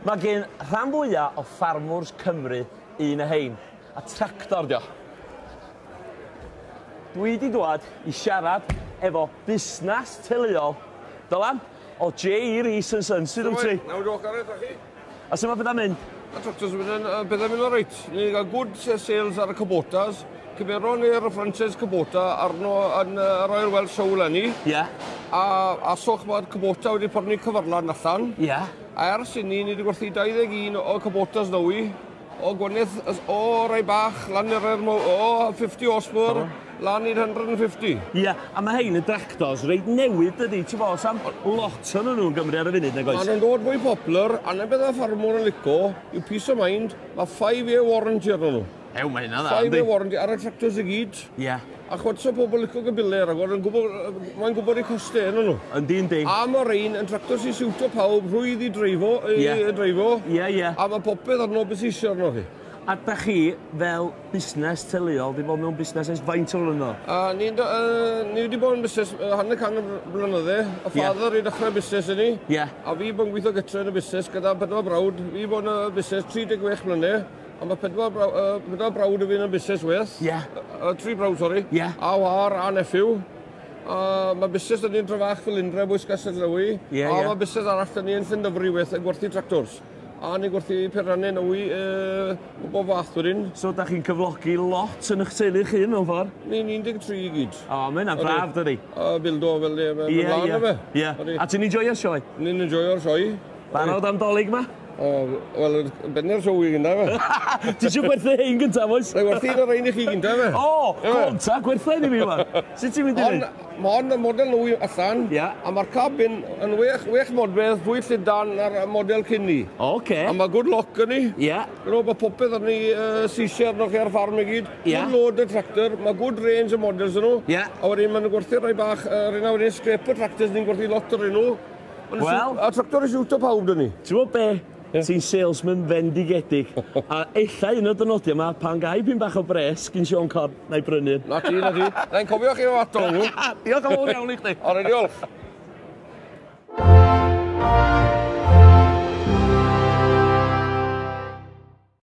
Mae gen rhan fwyaf o ffarmwrs Cymru un o hein, a tractor dio. Dwi wedi dwad i siarad efo busnes teuluol, Dylan, o J.E. Rees and Sons. Sut wyt ti? Naw diolch Gareth, a chi? A sut mae pethau'n mynd? Y tractors yn mynd yn, bethau'n mynd o reit. Ni'n cael good sales ar y Kubotas. Cymeron ni'r franchise Kubota arno yn Royal Welsh Show leni. Ie. A soch mae'r Kubota wedi prynu cyfyrlan allan. Ie. A ers i ni, ni wedi gwerthu 21 o Kubotas newi, o gwanydd, o rai bach, lan i'r o 50 horsepower, lan i'r 150. Ie, a mae hein yn tractors reit newydd dydy, ti'n bod, sam lot o'n nhw'n Gymru ar y funud, nag oes? Maen nhw'n dod fwy popular, a na beth y ffarmwr yn lico, yw peace of mind, mae 5-year warranty arno nhw. Ew, mae hynna dda, 5-year warranty ar y tractors i gyd. Ie. A chwed so pobl licio gybilau rhagor, yn gwybod, mae'n gwybod eu costau yn nhw. Yndi, yndi. A mae rhain yn tractors i siwtio pawb, rhwydd i dreifo, i dreifo. Ie, ie. A mae popeth arno beth sy'n eisiau arno chi. A da chi, fel busnes teuluol, di bod mewn busnes ers faint o flynyddoedd? Ni wedi bod yn busnes hanner can o blynydde. Y father i dechrau busnes i ni. Ie. A fi bod yn gweithio gytre yn y busnes gyda pedwar brawd. Fi bod yn y busnes 36 mlynedd. A mae pedwar brawd o fi yn y busnes weth. Ie. Tri brawd, sori. Ie. A war a nephew. A mae busnes dyn ni'n Drefach fel Indre, bwys Castell Newi. Ie, A ie. mae busnes arall dyn ni yn Llandyfri weth yn gwerthu tractors. A ni'n gwerthu peiriannau newi o bob fath wedyn. So da chi'n cyflogi lot yn eich teulu chi mewn ffordd? Ni'n 13 i gyd. O, mae hynna'n braf, dydi? A bildo fel ni, Ie, mlaen ie. o fe. Ie. A ti'n enjoyo'r sioe? Ni'n enjoyo'r sioe. Barod am Dolig ma? O, wel, bennu'r sioe i gynta, fe. Ti eisiau gwerthu hein gyntaf, oes? Rhaid werthu un o'r rhain i chi gynta, fe. O, go ta, gwerthu hein i fi, wan. Sut ti'n mynd i Hon, fynd? mae hon y model nwy allan, Ie. a mae'r cabin yn wech modfedd, fwy llydan na'r model cyn ni. Oce. A mae good lock yn ni. Ie. You know, mae popeth arni seisiau arno chi ar ffarm i gyd. Ie. Good load y tractor, mae good range y models yn nhw. Ie. A wedyn maen nhw'n gwerthu rai bach, rhain a wedyn scraper tractors, ni'n gwerthu lot o'r nhw. Wel. A tractor i siwto pawb dyn ni. Ti'n gwybod be? Ti'n salesman fendigedig. A ella un o'r dynodiau yma, pan gai pyn bach o bres gyn Siôn Corn, na i brynu. Na ti, na ti. Na'n cofio chi o ato nhw. Diolch yn fawr iawn i chdi. O, diolch.